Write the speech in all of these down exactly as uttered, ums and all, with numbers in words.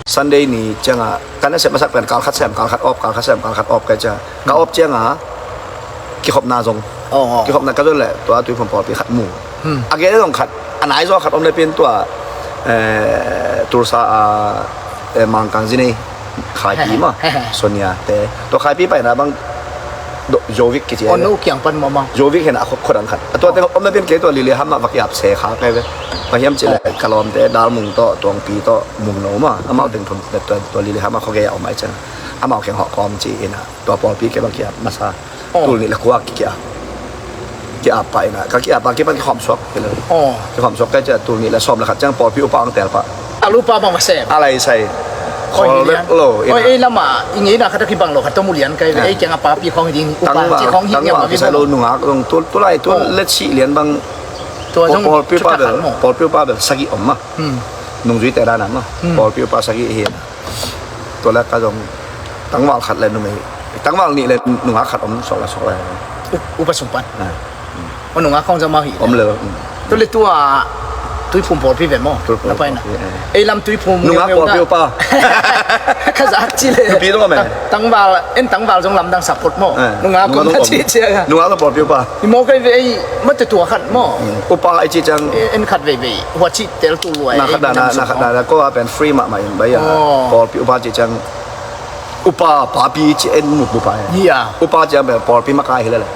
Sunday ni ciangah ka nasep masak pen kal khat sem, kal khat awp, kal khat sem, kal khat awp kai ciangah ka awp ciangah kikhopna zong, kikhopna ka zon leh tua Tuiphum pawlpi khat mu. A gen zong khat, a nai zaw khat om le pin tua, eh, Tulsa a, eh, Mangkang zinei Khaipi mah, Sonia te tua Khaipi paina bang Zovik kici a, Zovik hen a khuadang khat a, tua teng om na pin kei tua Lily Ham ah va kiap se kha kai ve. Pahiam cileh ka lawmte Dalmung tawh Tuangpi tawh Mungno mah, amau teng thum tua Lily Ham ah khuagei a om ai ciang amau kheng hawh kawm ci ina tua pawlpi kei bang kiap masa. Tul nih le kua kiap, kiap pa ina ka kiap pa kipan kikhawm suak. Kikhawm suak kai ciang tul nih le sawm le khat ciang pawlpi upa ang tel pa. A lupa bang va sem a lai sai. Khol vek lo ina. Ei lama i ngeina khat a kibang lo khat tawh mulian kai ve. Ei kiang a papi khawng hi ding upa ci khawng hi ngiam a mi sai lo. Nungak zong tulai tul le sih lian bang. Tua zong pawlpi upa bel, pawlpi upa bel sagih om mah. Nungzuite dana mah pawlpi upa sagih hi. Tua le ka zong tangval khat le numei, tangval nih le nungak khat om suak le suak le. Upa sung pan. Aw nungak khawng zong mau hi om le. Tua le tua Tuiphum pawlpi ve maw? Na pai na. Ei lam Tuiphum nungak pawlpi upa. Ka zak ci le nupi dong a me. Tangval en tangval zong lamdang support maw? Nungak kong ka ci cia. Nungak zong pawlpi upa. I maw kai ve ei mate tua khat maw? Upa ei ci ciang en khat veivei hua ci tel tu luai. Na khat dana, na khat dana ko a pen free mahmah in bai a. Pawlpi upa ci ciang upa papi ci en mut upa. Upa ci a pen pawlpi makai hi lele.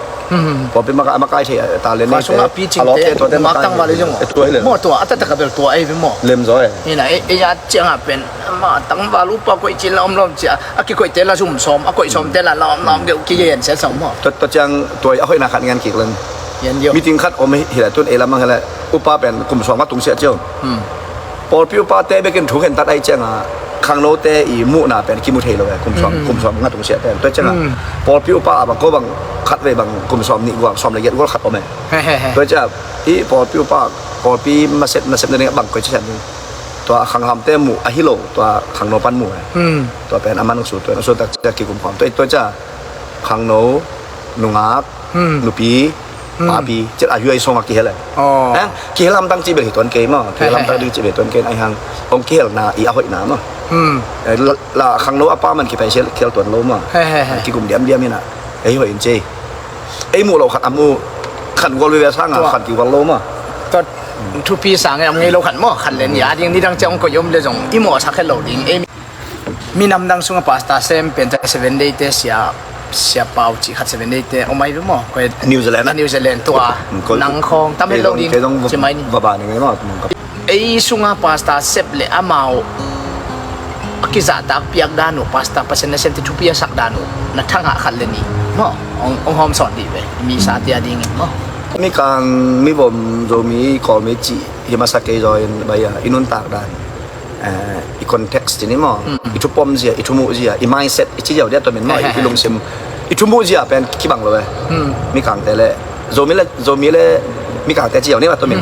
Pawlpi makai, makai thei a talent nei te a lawpte tuate makai. Maw tua a taktak a bel tua ei ve maw? Lem zaw e. Ina ei a ciang a pen ma tangval upa koih ci la om lawm ci a, a kikoihte la zum sawm, a koih sawmte la lawm lawm geuh kigen sia sawm maw? Tua ciang tua a hoihna khat ngen kik leng. Meeting khat om hi leh tun ei lamang hi leh upa pen kum sawm a tungsiah cio. Pawlpi upate bekin thu khen tat ai ciangah khangnote i muhna pen kimu thei lo e, kum sawm, kum sawm nga tungsiah pen. Tua ciangah pawlpi upa a bang ko bang khat vei bang kum sawm nih gual, sawm le giat gual khat om e. Tua ciah i pawlpi upa, pawlpi masep, nasep na ding a bang koi ci sian ding. Tua khanghamte muh ahi lo, tua khangno pan muh e. Tua pen a man su, tua na su tak ciah kikum khawm. Tua, tua ciah khangno, nungak, nupi, papi cil a huai song a kihel e. Kihel hamtang cih bel hi tuan kei maw? Kihel hamtang ding cih bel hi tuan kei, ai hang hong kihelna i a hoihna maw? La khangno a pa man kipai sel kihel tuan lo maw? Kikum diamdiam ina ei hoih in cei. Ei muh lo khat a muh khan gual veve sanga khan kigual lo maw? Thupi sang e, om ngei lo khat maw? Khat len ya ding nidang ciang hong koih om le zong i mawhsak het lo ding ei. Minam dang sungah pastor sem pen tua Seven Day te sia, sia pau cih khat Seven Day te om ai ve maw? Koi New Zealand ah. New Zealand tua. Nang khawng tam het lo ding. Kei zong ci mai ni. Vaba ni ngai maw. Ei sungah pastor sep le amau a kizahtak piak dan uh, pastor Pasian nasem te thupi a sak dan uh na thangah khat le ni maw? Ong, ong hawm sawn dih ve. Mi sa tia ding in maw? Mikang, mivom, Zomi, Kawlmi cih hi masa kei zaw in bai a i nuntak dan. I context ci ni maw? I thupom zia, i thumuh zia, i mindset i ci zia uh dia tua min maw? I lungsim, i thumuh zia pen kibang lo e. Mikangte le Zomi le, Zomi le Mikangte ci zia uh ni maw tua min?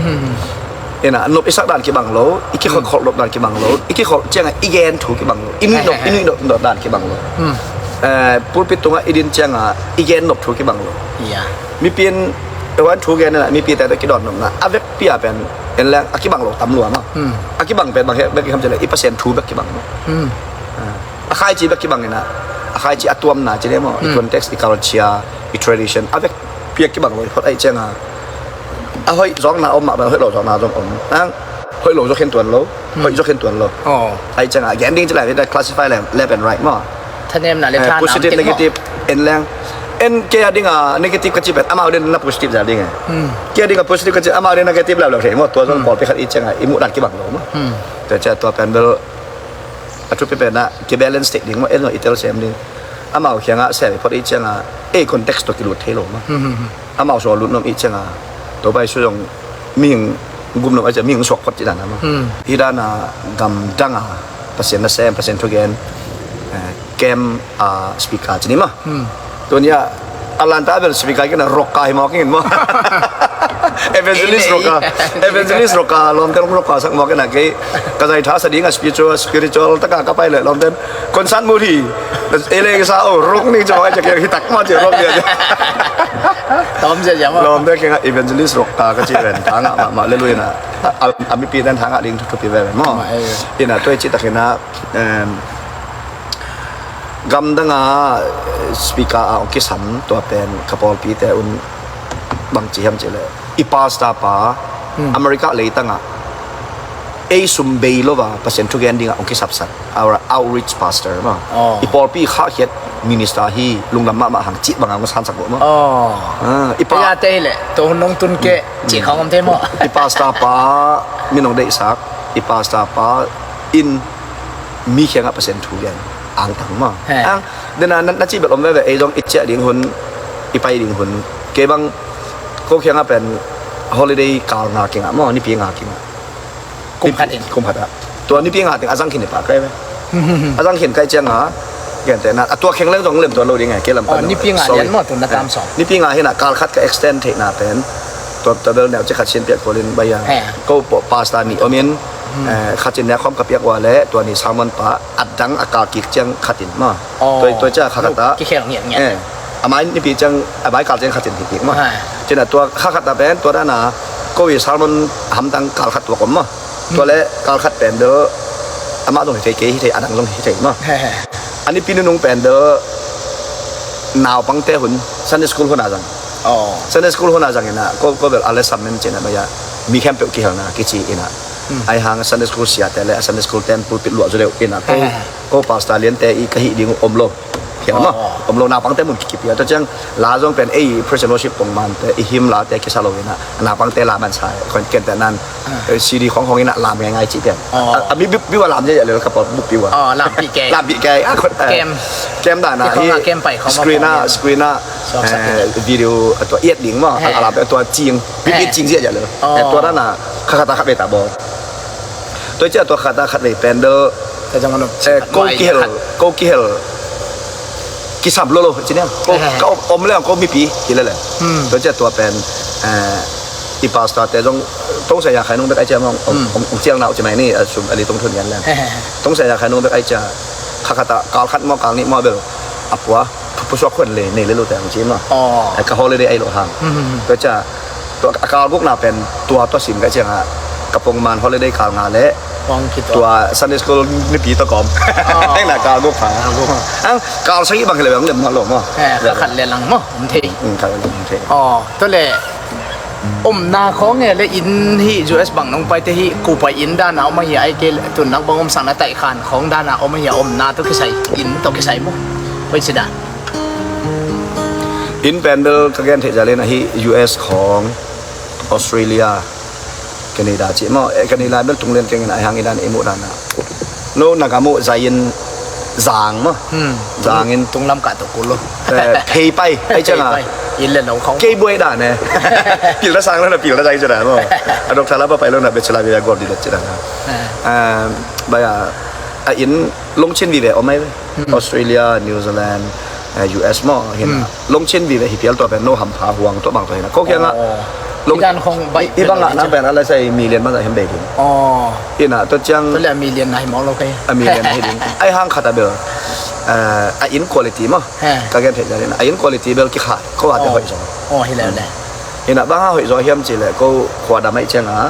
Ina nop i sak dan kibang lo, i kikholh kholh nop dan kibang lo, i kikholh ciangah i gen thu kibang lo, i nuih nop, i nuih nop dan kibang lo. Pulpit tungah i din ciangah i gen nop thu kibang lo. Mipi in ewan thu gen ina mipite tawh kidawn nopna a vekpi a pen en leng a kibang lo tam lua maw? A kibang pen bang he bek i kham ci le i Pasian thu bek kibang maw? A khaici bek kibang ina, a khaici a tuamna ci le maw? I context, i culture, i tradition a vekpi a kibang lo i phot ai cianga a hoih zawkna om mah bang, hoih lo zawkna zong om. Nang hoih lo zaw khen tuan lo, hoih zaw khen tuan lo. Ai cianga gen ding ci lai, classify left and right maw? Thanemna le thanemna positive, negative en leng. En kei a dinga negative ka ci pen amau din na positive za ding e. Kei a dinga positive ka ci amau din negative lau lau thei maw? Tua zong pawlpi khat i cianga i muh dan kibang lo maw? Tua cia tua pen bel a thupi pen a kibalance tek ding maw? En zong i tel sem ding. Amau kiangah sem i phot i cianga ei context tawh kilut thei lo maw? Amau sual lut nom i cianga Topa Jesu zong mihing gum nom a cia mihing suak phot ci dan a maw? Hi dan a gamdang a Pasian nasem, Pasian thugen, kem a speaker ci ni maw? Tunia Atlanta bel speaker kina rock ka hi maw kingin maw? Evangelist roka, evangelist roka, lawmte lawm roka sak mawk ina kei. Ka zai tha sa ding a spiritual, spiritual taka ka pai le lawmte. Concert mu hi. Ele sa o rok ni jo ai ja ke hi tak ma je rok dia. Tom je ja ma. Lawmte ke nga evangelist roka ka ci ven thanga ma ma le luina. A mipi den thanga ding thupi ve mo. Ina toi ci takina gamdanga speaker a ong kisam tua pen ka pawlpite un bang ci hiam ci le i pastor pa America leitanga ei sum bei lova Pasian thugen dinga ong kisapsak our outreach pastor ma i pawlpi khahkhiat minister hi lungdam mahmah hang cih banga ong sansak bo ma i pa te hi le to hun nong tun ke cih khang om te mo i pastor pa min ong deihsak i pastor pa in mi khiangah Pasian thu lian angtang ma. Ang dena na ci bel om veve ei zong i ciah ding hun i pai ding hun kei bang ko khiangah pen holiday kal nga kingah maw nipi nga kingah. Kum khat in. Kum khat ah tua nipi nga ting a zang khin i pa kai ve. A zang khin kai ciang a gente na a tua kheng leng zong lem tua lo ding ngai kei lam pan nipi nga lian maw tu na tam song nipi nga hinah kal khat ka extend theihna pen tua tua bel neu ci khat sin piak kolin bai a ko pastor ni omin khatin nek khawm ka piak ua le tua ni sermon pa a dang a kal kik ciang khatin ma. Tua tua cia kha khata kikhel ngiat ngiat. A mai nipi ciang a bai kal ciang khatin kik kik ma. Cina tua kha khata pen tua dana ko i sermon hamdang kal khat tua kom ma. Tua le kal khat pen do amah zong hi thei kei hi thei a dang zong hi thei ma. A nipi nunung pen do naupangte hun Sunday school hun a zang. Sunday school hun a zang ina ko ko bel a le sam men cina ma ya mi khempeuh kihelna kici ina. Ai hang Sunday school siate le Sunday school ten pulpit luah zu deuh ina ko ko pastor liante i ka hih ding om lo. Hiam ma om lo naupangte mun kikipia tua ciang la zong pen ei praise and worship pongmante i him late kisa lo ina naupangte la man sa kon kente nan CD khong khong ina lam ngai ngai ci pian. A mi biwa lam je ya le ka por buk biwa. Lam pi ke. Lam pi ke. Kem dana hi screen a screen a video tua iat ding ma a lam tua cing bip bip cing zia ya le. Tua dana kha kha ta kha be ta bo. Tua cia tua kha ta khat vei pen do ko kihel ko kihel kisam lo lo ci niam ko ka om le ko mipi hi le le. Tua cia tua pen i pastor te zong tong sa ya khai nung bek ai cia mong ong ciang nau ci mai ni a sum a li tong thun yan le. Tong sa ya khai nung bek ai cia kha kha ta kal khat mo kal ni mo bel a pua pusuak khon le nei le lo te ang ci ma. Ka holiday ai lo hang. Tua cia tua a kal gukna pen tua tua sim ka cianga ka pongman holiday kal nga le tua Sunday school nipi tua kom. Ai na kal guk pa ang kal sagi bang le bang le ma lo ma. Khat le lang ma um thei. Kal le lang um thei. Tua le omna khong e le inn hi U S bang nong paite hi kupai inn dana om ahi ai ke tun nak bang om sang na taih khan khong dana om ahi a omna to kisai inn to kisai mu. Hoi sida. Inn pen bel ka gen theih zalen ahi U S khong Australia Canada cih maw Canada bel tung lian kengin ai hang i dan i muh dana no na ka muh zain zang maw. Zangin tunglam kah to kulo. Phei pai ai cianga inn le no khong kei buai dan e. Pil da sang lo na pil da zai cianga maw. A doctor la ba pai lo na bachelor via gol di da cianga. Baya a inn longchin vive om ai ve. Australia, New Zealand, U S maw hina longchin vive hi pial tua pen no hampha huang tua bang tua hina ko kianga. Long i bang a nang pen ala sai million ma za hem bei ding. Ina to ciang to le million na hi maw lo kai. A million na hi ding ai hang khata bel a in quality maw. Ka gen thei jalin a in quality bel ki kha ko ate hoi zo. Ina bang a hoi zo hiam ci le ko khua da mai cianga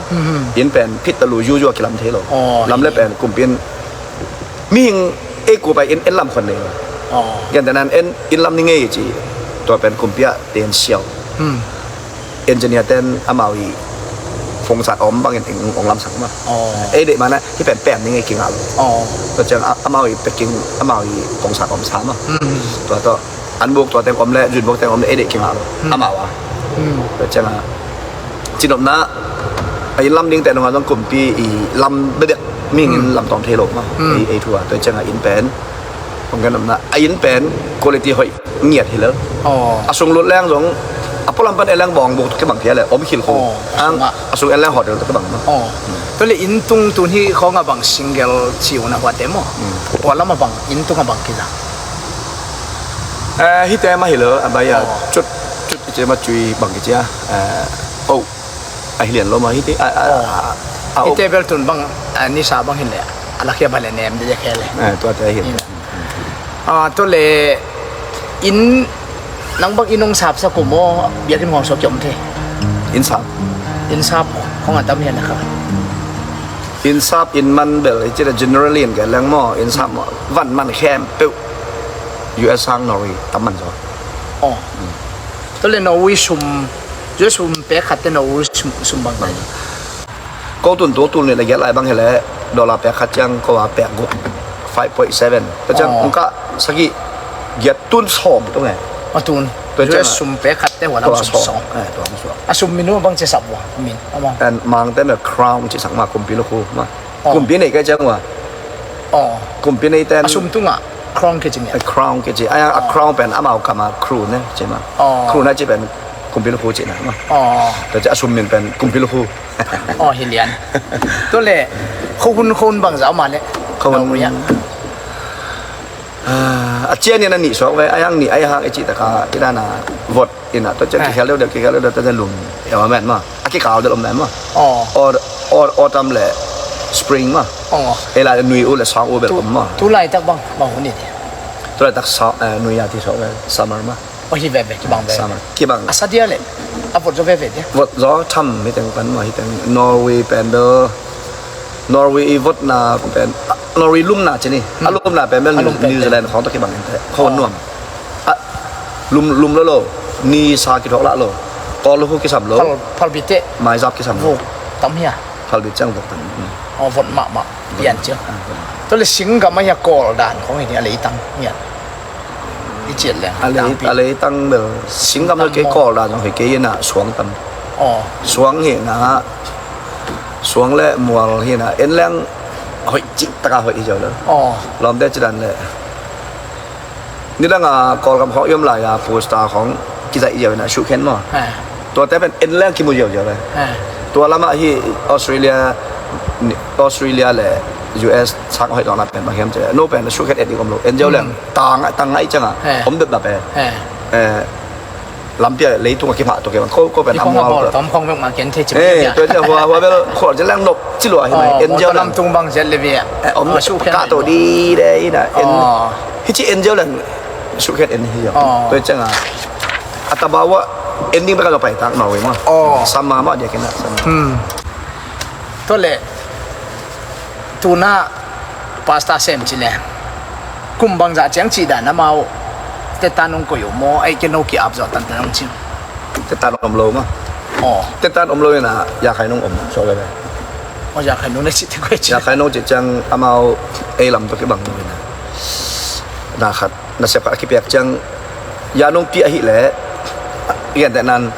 in pen phit ta lu ju ju a kilam thei lo. Lam le pen kumpin mihing ei kupai in en lam khon nei lo. Gen tenan en in lam ni ngei ci tua pen kumpia ten siau. Engineer ten amau i fongsat om bangin ong lamsak ma. Ei deih mana hi pen pem ni ngei kingah lo. Tua ciang amau i peking amau i fongsat om sa ma. Tua tua an buk tua teng om le zun buk teng om le ei deih kingah lo amau a. Tua ciang a cinopna a in lam ding te nunga zong kumpi i lam bebek mingin lam tawng thei lo ma. Ei thu a tua ciang a in pen Hong gen omna a in pen quality hoih ngiat hi lo. A sung lut leng zong a pualam pan en leng bawng buk tawh kibang phial le om khil khong. A sung en leng hotel tawh kibang ma. Tua le inn tung tun hi khawngah bang single ci uh na huate maw? Pualam a bang inn tungah bang kiza? Hite mah hi lo a bai a cut cut i ce ma cui bang kicia. Oh. A hi lian lo mah hite. A, a, a, a, hite bel tun bang, a, nisa bang hi leh a lakhia bang le nem de khel le. A, tuate hi. Ah, tua le inn, nang bang inn hong sapsak uh maw, biakinn hong suak ki om thei? Inn sap. Inn sap hong a tam hian a kha. Inn sap inn man bel i cih le generally in gen leng maw, inn sap maw, van man khempeuh U S sang Norway tam man zaw. Aw. Tua le Norway sum, U S sum pek khat te Norway sum, sum bang bang. Ko tun tu tul nih le giat lai bang hi leh dollar pek khat ciang ko a pek guk, five point seven. Tua ciang ong kah sagih giat tun sawm tung e. A tun. Tua ciang U S sum pek khat te huan a sum sawm. Eh, tua sum sawm. A sum min uh bang ci sak uh a, min a mawng. And Mangte mah crown ci sak mah, kumpi lukhu mah. Kumpi nei kei ciang uh a. Kumpi nei ten. A sum tungah crown kici ni. A crown kici. A, a crown pen amau kam a krone ci mah. Krone ci pen kumpi lukhu cihna mah. Tua ciang a sum min pen kumpi lukhu. Aw, hi lian. Tua le, khuahun, khuahun bangzah om a le? Khuahun. Norway ah. Ah, a cian in a nih suak ve, a hiang nih, a hiang i cih taka, i dana vot in a, tua ciang kikhel deuhdeuh, kikhel deuhdeuh, tua ciang lum, e, om a men mah. A kikal deuh om a men mah. Aw. Aw, aw, autumn le spring mah. Aw. Ei lai nui uh le sang uh bel om mah. Tu laitak bang, bang hun i ti. Tu laitak sa-, eh, nui a ti suak ve, summer mah. Aw, hi veve, kibang veve. Summer, kibang. A sa dia le, a vot zaw veve dia. Vot zaw tham hi teng pan mah hi teng Norway pen bel. Norway i votna pen, a, Norway lumna ci ni. A lumna pen bel New Zealand khawng tawh kibang in teh. Khuahun nuam. A, lum, lum lo lo. Nisa kithawk lah lo. Kawl lukhu kisam lo. Phal, phalbi teh. Maizap kisam lo. Vok tam hia. Phalbi ciang vok tam. Aw, vot mahmah. Pian cia. Tua le singgam a hia kawl dan khawng hi ni a leitang hia. I ciat leng a lei, a leitang bel singgam lo kei, kawl dan zong hi kei in a suang tam. Aw. Suang hi na, suang le mual hi na, en leng hoih cih taka hoih hi zo lo. Aw. Lawmte ci dan le. Nidang a Kawlgam khawng i om lai a poster khawng kizaih ziau in a suhkhen maw? Tuate pen en leng kimu ziauziau le. Tua lamah hi Australia, Australia le U S sang hoih dawna pen bang hiam cih le no pen suhkhen en ding om lo. En ziau leng tang, tang ngaih ciangah om depdap e. Lampi a leitung a kiphah tua kei bang ko, ko pen a mual tua. Tua ciah hua, hua bel khual ciah leng nop ci lua hi mai. En ziau leng lamtung bang ziat le bia om suhkhen kah to di de ina en. Hi ci en ziau leng suhkhen en hi ziau. Tua ciangah a tabau ah en ding bek a lo paitak Norway mah. Sama mah dia kena sama. Tua le tuna pastor sem ci le kum bangzah ciang cih dan amau tetan hong koih uh maw, ei kei no ki-ap zawh tantan hong ci. Tetan om lo mah. Tetan om lo ina yakhai nung om suak le. Aw, yakhai nung na cih te koih ci. Yakhai nung cih ciang amau ei lam tua kibang lo ina. Na khat nasep khat a kipiak ciang ya nungpi ahih leh gentehnan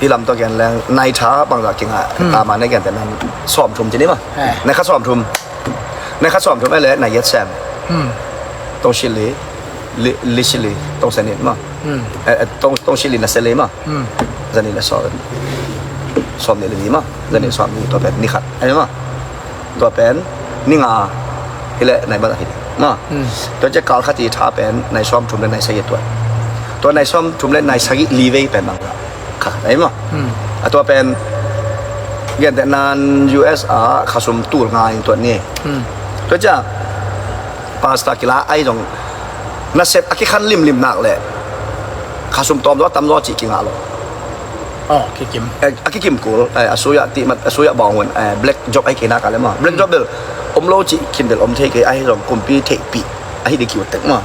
i lam tawh gen leng nai tha bangzah kingah tama ne gentehnan sawmthum ci ni ma. Nai khat sawmthum. Nai khat sawmthum ahih leh nai giat sem. Tong sili, li, li sili, tong sanit ma. Tong, tong sili na sili ma. Zanih le sawm, sawm nih le ni ma. Zanih sawm nih tua pen ni khat. Ai ma. Tua pen ni nga hi leh nai bat a hi ding ma. Tua ciah kal khat i tha pen nai sawm thum le nai sagih tuat. Tua nai sawm thum le nai sagih li vei pen bang kha khat ai ma. A tua pen gentehnan U S a khasum tul nga in tuat ni. Tua ciah pastor kila ai zong nasep a kikhan limlim nak leh khasum tawm zaw tam zaw cih kingah lo. Aw, kikim. A kikim kul a sui ah tihmat a sui ah bawng hun black job ahi kei nak a le ma. Black job bel om lo cih khin bel om thei kei ahi zong kumpi theihpih ahi ding ki ut tek ma.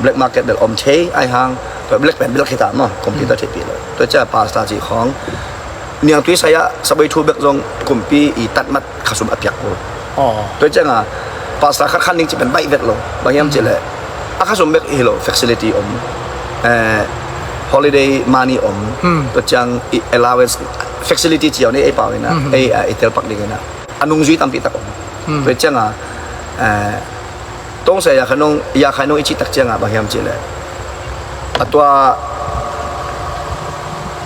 Black market bel om thei ahi hang tua black pen bel khita ma kumpi tua theihpih lo. Tua ciah pastor cih khawng niangtui sai ah saboi thu bek zong kumpi i tatmat khasum a piak kul. Tua ciangah pastor khat khan ding cih pen baih vet lo. Bang hiam cih leh a khasum bek hi lo, facility om, holiday money om. Tua ciang i allowance, facility ci au nei ei pau ina ei i telpak ding ina a nungzui tampi tak om. Tua ciangah Tongse ya khainung, ya khainung i cih tak ciangah bang hiam cih leh a tua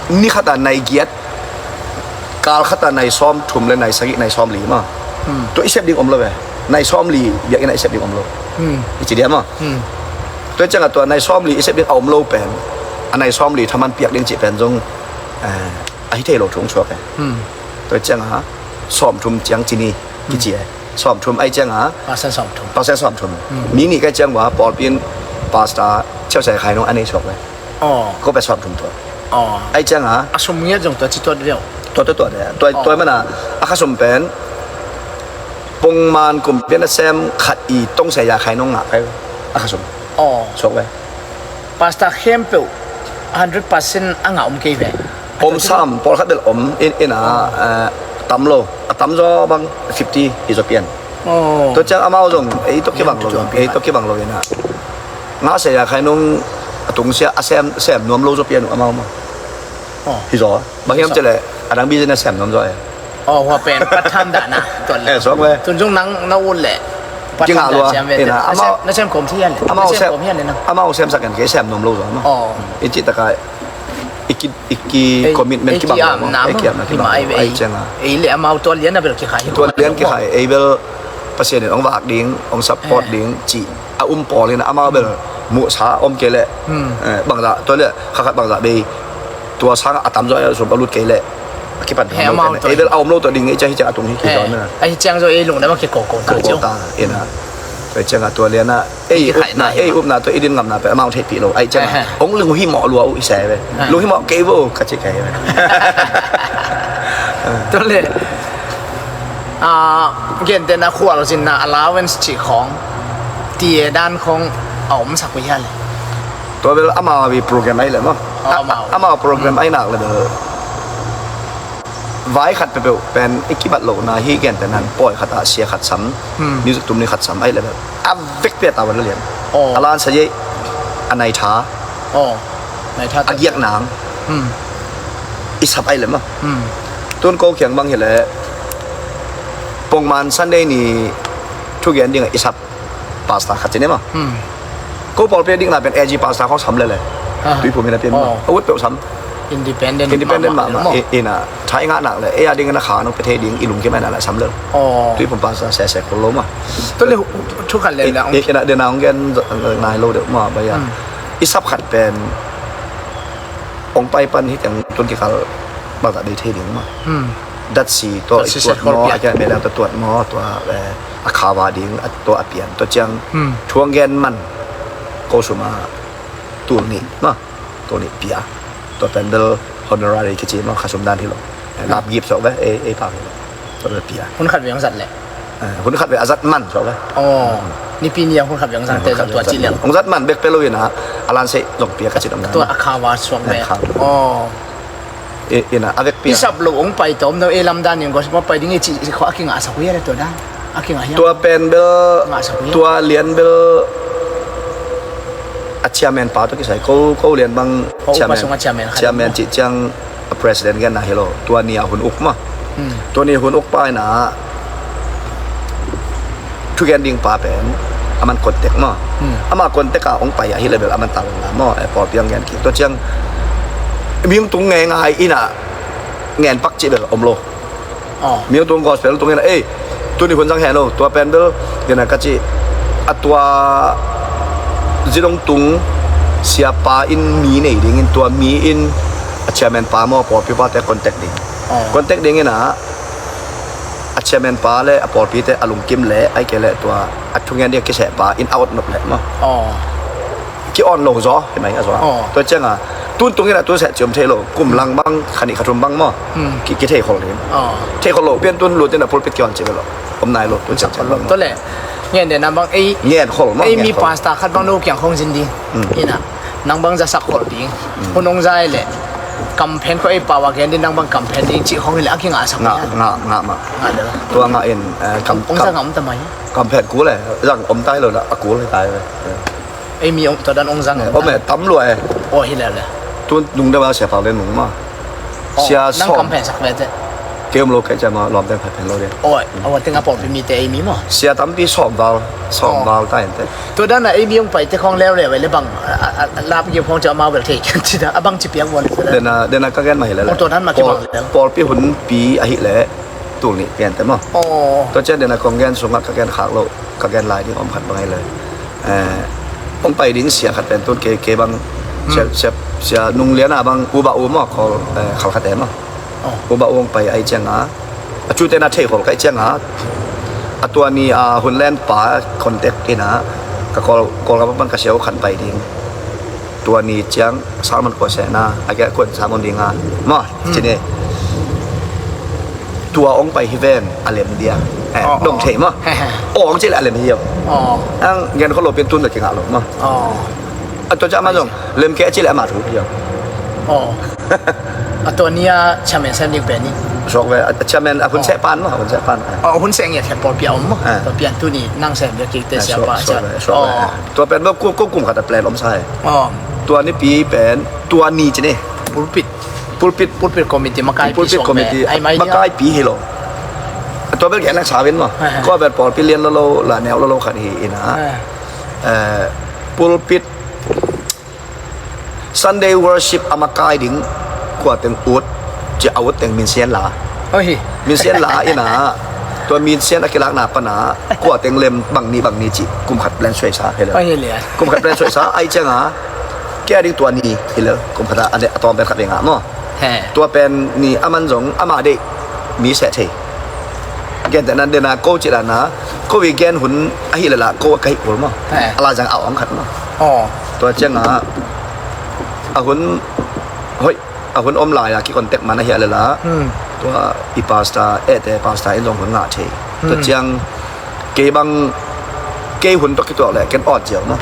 ni khat a nai giat, kal khat a nai sawm thum le nai sagih, nai sawm li ma. Tua i sep ding om lo ve. Nai sawm li biakinn a i sep ding om lo. I ci dia ma. Tua ciangah tua nai sawm li i sep ding a om lo pen a nai sawm li thaman piak ding cih pen zong a hi thei lo thu hong suak e. Hmm. Tua ciang a sawmthum ciang ci ni kici e. Sawmthum ahih ciang a pastor sawmthum. Pastor sawmthum. Hmm. Mi nih ka hih ciang ua pawlpi in pastor Ciau Sia Khai Nung a nei suak ve. Aw. Ko pen sawmthum tua. Aw. Ahih ciang a a sum ngiat zong tua ci tuat ve uh. Tua tua tua de. Tua tua mana a khasum pen pongman kumpi a nasem khat i tong Sia Khai Nung ngah kai a khasum. Aw. Suak ve. Pastor khempeuh hundred percent a ngah om kei ve. Om sam, pawlkhat bel om in, in a, eh, tam lo, a tam zaw bang fifty hi zaw pian. Aw. Tua ciang amau zong ei tawh kibang lo, ei tawh kibang lo in a. Ngah Sia Khai Nung a tungsia a sem, sem nuam lo zaw pian uh amau mah. Aw. Hi zaw, bang hiam cih leh a dang business sem nuam zaw e. Aw, hua pen pathan dah na, tuan le. Eh, suak ve. Tun zong nang na ut leh. Kingah lua. Ina, amau sem, na sem kawm thei hian le. Amau sem kawm hian le na. Amau sem sak kan kei sem nuam lo zaw amau. Aw. I cih taka i ki, i ki commitment kibang lo. Ei ki amna kibang lo. Ei le amau tua lian a bel kikhai. Tua lian kikhai. Ei bel Pasian in ong vak ding, ong support ding, cih a um pawl in amau bel muhsa om kei leh. Hmm. Eh, bangzah, tua le, kha khat bangzah bei. Tua sangah a tam zaw a sum a lut kei leh a kipan. He, amau ei bel a om lo tawh ding ei ciang hi ciang a tung hi kei zaw na. Ahi ciang zaw ei lungdam a kiko ko ta ciang. Ko ta ina. Ei ciang a tua lian a ei upna, ei upna tawh i din ngamna pen amau theihpih lo. Ahi ciang a ong lunghimawh lua uh i se ve. Lunghimawh kei vo ka ci kei ve. Tua le, a, gentehna khualzinna allowance cih khawng, tie dan khawng a omsak uh hia le. Tua bel amau i program ahi le maw. Amau program ahi nak le bel vai khat peuhpeuh pen i kibat lohna hi, gentehna in pawi khat ah sia khat sam, music tum ni khat sam ahi le bel a vekpi a tawh a lian. A lansa ye a nai tha, a giak nang i sap ahi le maw. Tun ko kiang bang hi le pongman Sunday ni thugen ding a i sap pastor khat ci ni maw. Ko pawlpi a dikna pen A G pastor khawng sam lele. Tuiphum hi na pian maw. A ut peuh sam. Independent mah. Ina, tha i ngah nak le ei a ding ina kha nong pe thei ding i lungkim ahi na le sam lele. Tuiphum pastor sese kul lo maw. Tu le thu khat le le ina dena hong gen nai lo deuh maw bai a. I sap khat pen hong pai pan hi teng tun kikal bangzah bei thei ding maw. Datsi tawh i tuat maw, a kiang mel tawh tuat maw, tua a khava ding tua a pian tua ciang thu hong gen man ko sum a tul nih maw, tul nih pia. Tua pen bel honorary kici maw, khasum dan hi lo. Lap gip sawk ve ei, ei pau hi lo. Tua bel pia. Hun khat ve hong zat leh. Hun khat ve a zat man sawk ve. Nipi ni a hun khat ve hong zat te zong tua ci liang. Hong zat man bek pe lo ina a lansa zong pia ka ci dong. Tua a khava suak ve. Ina a vekpi a i sap lo hong pai tawm no, ei lamdan in gospel pai ding i cih khawng a kingahsak uh hia le tua dan. A kingah hia. Tua pen bel, tua lian bel a chairman pa tawh kisai ko, ko lian bang chairman cih ciang a president genna hi lo. Tua ni a hun uk maw. Tua ni hun uk pa ina thugen ding pa pen aman contact maw. Ama contact a hong pai ahi le bel aman tawh la maw, eh, pawlpi hong gen kik. Tua ciang mi hong tung ngeingai ina ngen pak cih bel om lo. Mi hong tung gospel tung ina ei tuni hun zang hen lo, tua pen bel ina ka cih a tua zidong tung siapa in mi nei dingin tua mi in a chairman pa maw, pawlpi pa te contact ding. Contact ding ina a chairman pa le a pawlpite a lungkim le ahi kei le tua a thungen ding a kiseh pa in a ot nop le maw. Ki on lo zaw hi mai a zaw. Tua cianga tun tungin a tun seh ciom thei lo, kum lang bang kha nih kha thum bang maw. Ki, ki thei khol ding. Thei khol lo pian tun lutin a pulpit ki on ci ve lo. Om nai lo tun seh ciom bang maw. Tua le ngen den a bang ei, ngen khol maw, ei mi pastor khat bang no kiang khong zin ding ina. Nang bang za sak khol ding. Hun ong za le kam phen ko ei pau a gen ding, nang bang kam phen ding cih khong hi le a kingah sak. Ngah, ngah, ngah mah. Ngah le. Tua ngah in, eh, kam, ong za ngam ta mai. Kam phen kul le zang om tai lo la a kul hi tai ve. Ei mi ong tua dan ong za ngam. Om e tam lua e. O hi le le. Tun nung deuh a sia pau le nung mah. Sia sawm. Nang kam phen sak ve te. Kei om lo kei ciang mah lawm teng phen lo ding. Oi, a wa teng a pawlpi mite ei mi maw. Sia tampi sawm val, sawm val ta in te. Tua dan a ei mi hong paite khawng leuleu ei le bang a, a, a lap gim khawng ciang amau bel thei kian ci da a bang ci piak val. Dena, dena ka gen mah hi le le. Tua dan mah kibang le. Pawlpi hunpi ahih le tul nih pian te maw. Tua ciang dena kong gen sungah ka gen khak loh, ka gen lai ding om khat bang ahih le. Eh, hong pai ding sia khat pen tun kei, kei bang sia, sia, sia nung lian a bang u ba u maw, khawl, eh, khal khat e maw. Uba uang pai ai cianga a cu tena thei khol kai cianga a tua ni a hun len pa contact ina ka kol kol ka pan ka siau khan pai ding. Tua ni ciang salmon ko sena a ke kun salmon dinga ma cine. Tua ong pai hi ven a lem dia. Dong thei ma ong cile a lem hi. Ang gen khol lo pin tun da kinga lo ma. A tua ca ma zong lem ke cile a ma thu hi. A tua nia chairman sem ding pen ni. Sok ve a chairman a hun seh pan ma a hun seh pan. A hun seh ngiat khen pawlpi a om ma. Tua pian tu ni nang sem ve kik te sia pa ca. Tua pen ma ko kum khat a plan om sa he. Tua ni pi pen tua ni cine. Pulpit pulpit pulpit committee makai pi pulpit committee ai mai dia makai pi hi lo. Tua bel gen lang sawin ma. Ko bel pawlpi lian lo lo la neu lo lo khat hi ina. Pulpit Sunday worship a makai ding kua teng ut ci a ut teng minsian la. Minsian la ina tua minsian a kilakna pana kua teng lem bang ni bang ni ci kum khat plan suai sa he lo. Kum khat plan suai sa ai cianga kia ding tua ni hi lo kum khat a tawm pen khat ve nga maw. Tua pen ni a man zong ama deih mi seh thei. Gentehna dena ko ci dana ko i gen hun ahi lala ko ka hih kul maw. A la zang a ong khat maw. Tua cianga a hun hoih a hun om lai a ki contact man ahi a lala tua i pasta ete pasta in zong hun ngah thei. Tua ciang kei bang kei hun tawh kituak le ken awt ziau maw.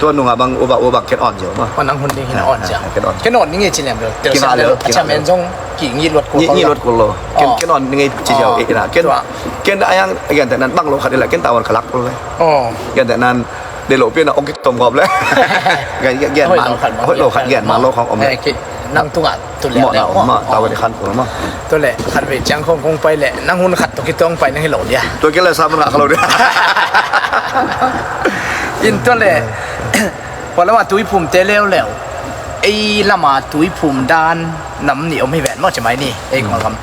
Tua nunga bang uba uba ken awt ziau maw. Nang hun ding hin awt ziau. Ken awt ning e ci lem lo. Tel sem lo a chairman zong ki ngi luat kul lo. Ken ken awt ning e ci ziau e ina ken ken ayang gen te nan bang lo khat ila ken tawan khalak kul le. Gen te nan de lo pia na ong ki tom gop le. Gen man hoih lo khat gen man lo khong om le. Nang tungah tu lian leh maw. Tau ka dikhan kul maw. Tua leh khat vei ciang khong kong pai leh nang hun khat tua kituang pai nang hi lo dia. Tua kila sa man ngah kha lo dia. In tua leh hua lama tuiphum te leuleu ei lama tuiphum dan nam ni om hi ven maw ci mai ni ei khong kam.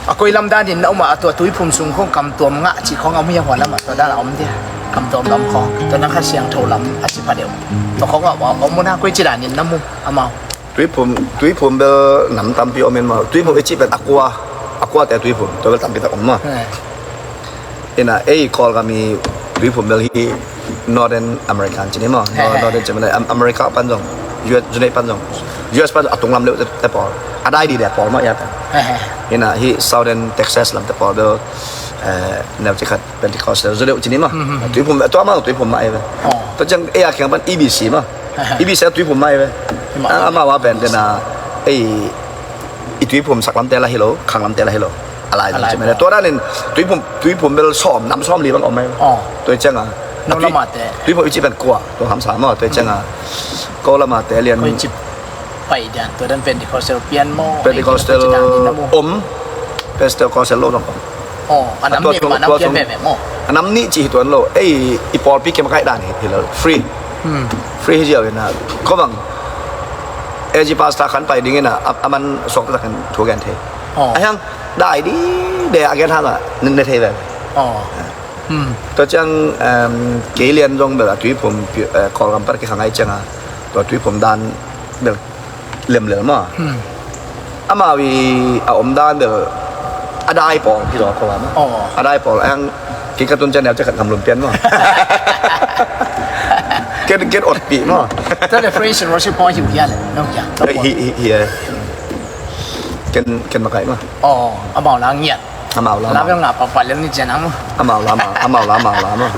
A koi lam dan in na um a tua tuiphum sung khong kam tuam ngah ci khong a om hi a hua lama tua dan a om dia. Kam tuam lam khong tua nang khat siang tho lam a ci pha deuh. Tua khong a om na koi ci dan in na mu amau. Tuiphum tuiphum bel nam tampi om in maw tuiphum i cih pen a kua a kuate tuiphum tua bel tampi tak om maw. Ina ei Kawlgam i tuiphum bel hi Northern America an cini maw. Northern cini maw America pan zong US zunei pan zong US pan zong a tunglam leuh te pawl a dai di de pawl maw ia pen. Ina hi Southern Texas lam te pawl bel neu cikhat Pentecost leuh zu leuh cini maw. Tuiphum tua maw tuiphum maw ei ve. Tua ciang ei a kiang pan EBC maw. Ibi sia tuiphum mai ve. Amau a pen tena ei i tuiphum saklam te la hi lo khanglam te la hi lo. A lai ding ci mai le tua danin tuiphum tuiphum bel sawm nam sawm li bang om mai ve. Tua cianga tuiphum i ci pen kua tua hamsa maw tua cianga ko lama te lian. Pai dan tua dan Pentecostal pian maw. Pentecostal om. Pentecostal lo dong. Aw, a nam nih mah nam pian veve maw. A nam nih cih hi tuan lo ei i pawlpi kiam a kaih dan hi lo free. Free hi ziau ina ko bang AG pastor khan pai ding ina a man suak takin thu gen thei. A hiang dai di de a gen hang a ne thei veve. Tua ciang kei lian zong bel a tuiphum Kawlgam par kikhangai cianga tua tuiphum dan bel lemlel maw. Amau i a om dan bel a dai pawl hi zaw kho maw. A dai pawl ang ki ka tun channel chakhat ngam lum pian maw. Ken ken ot pi maw. Tua le praise and worship point hi hia le nong hia. Hi hi hi. Ken ken makai maw. Amau la ngiat. Amau la amau la. Amau la amau amau la amau la amau.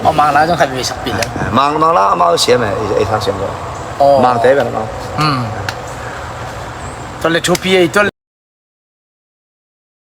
Amau la zong khat vei sak pi le. Mang mang la amau siam e ei sang siam lo. Mang te ben amau. Tua le thupi ei tua